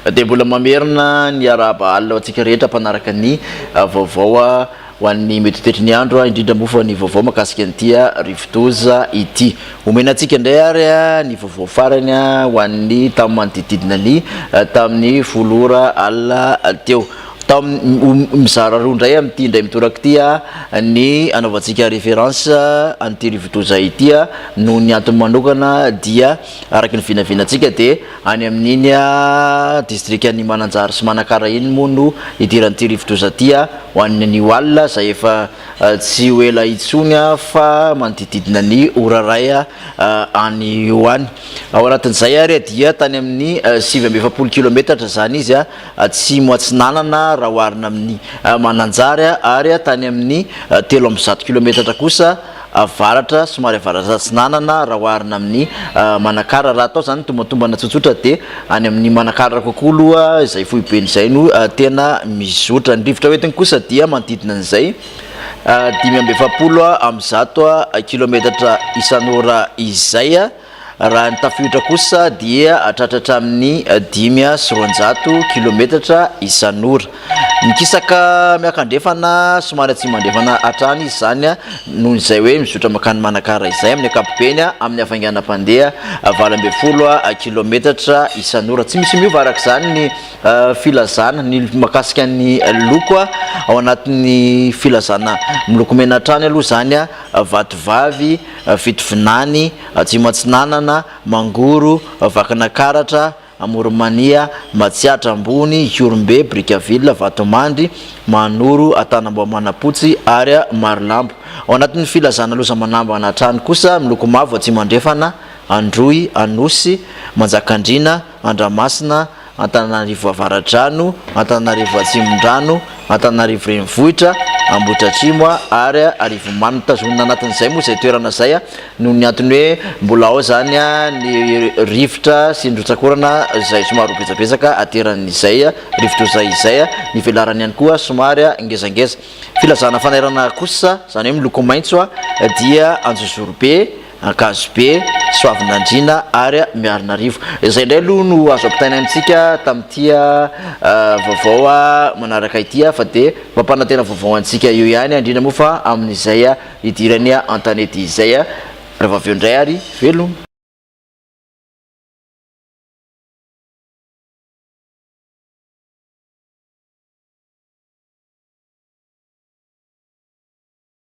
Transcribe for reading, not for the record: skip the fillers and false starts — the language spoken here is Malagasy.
Dia mbola mamerina ny arahaba alina ho antsika rehetra mpanaraka ny vaovao ho an'ny mety ho toetry ny andro, indrindra moa fa ny vaovao mahakasika an'ity rivodoza ity. Omena antsika indray ary ny vaovao farany ho an'ny tamin'ny manodidididina ny tamin'ny 10 ora alina teo. Tamin'ny mizara roa indray amin'ity indray mitoraka ity ny anaovantsika référence an'ity rivodoza ity noho ny antony manokana dia araka ny vinavinantsika dia any amin'iny distrikan'i Mananjary sy Manakara iny moa no hidiran'ity rivodoza ity ho an'ny anio alina izay efa tsy ho ela intsony fa manodidididina ny ora iray any ho any. Ao anatin'izay ary dia tany amin'ny 49 kilometatra izany izy atsimo atsinanana raha oharina amin'ny Mananjary ary tany amin'ny 103 kilometatra kosa avaratra somary avaratra atsinanana raha oharina amin'ny Manakara. Raha atao izany ny tombantombana tsotsotra dia any amin'ny Manakara kokoa aloha izay foibeny izay no tena mizotra. Ny rivotra hoentiny kosa dia manodidina an'izay 145 kilometatra isan'ora izay. Raha ny tafiotra kosa dia tratra hatramin'ny 205 kilometatra isan'ora. Mikisaka miakandrefana somary atsimo andrefana hatrany izy izany noho izay hoe mizotra mankany Manakara izay amin'ny ankapobeny amin'ny hafainganam-pandeha 18 kilometatra isan'ora. Tsy misy miova araka izany ny filazana ny mahakasika ny loko ao anatin'ny filazana miloko mena hatrany aloha izany Vatovavy, Fitovinany, Atsimo Atsinanana, Mangoro, Vakinakaratra, Amoron'i-Mania, Matsiatra Ambony, Ihorombe, Brickaville, Vatomandry, Mahanoro, Antanambao Manampotsy ary Marolambo. Ao anatin'ny filazana loza manambana hatrany kosa, miloko mavo Atsimo Andrefana, Androy, Anosy, Manjakandriana, Andramasina, Antananarivo Avaradrano, Antananarivo Atsimondrano, Antananarivo Renivohitra, Ambohidratrimo ary Arivonimamo. Notazonina anatin'izay moa izay toerana izay noho ny antony hoe mbola ao izany ny rivotra sy ny rotsak'orana izay somary ho betsabetsaka ateran'izay rivodoza izay. Ny velarany ihany koa somary ngezangeza. Filazana fanairana kosa, izany hoe miloko maitso dia Anjozorobe, Ankazobe, Soavinandriana ary Miarinarivo. Izay indray aloha no azo ampitaina amintsika tamin'ity vaovao manaraka ity fa dia mampanantena vaovao antsika eo ihany, indrindra moa fa amin'izay hidirany an-tanety izay. Rehefa avy eo indray ary veloma.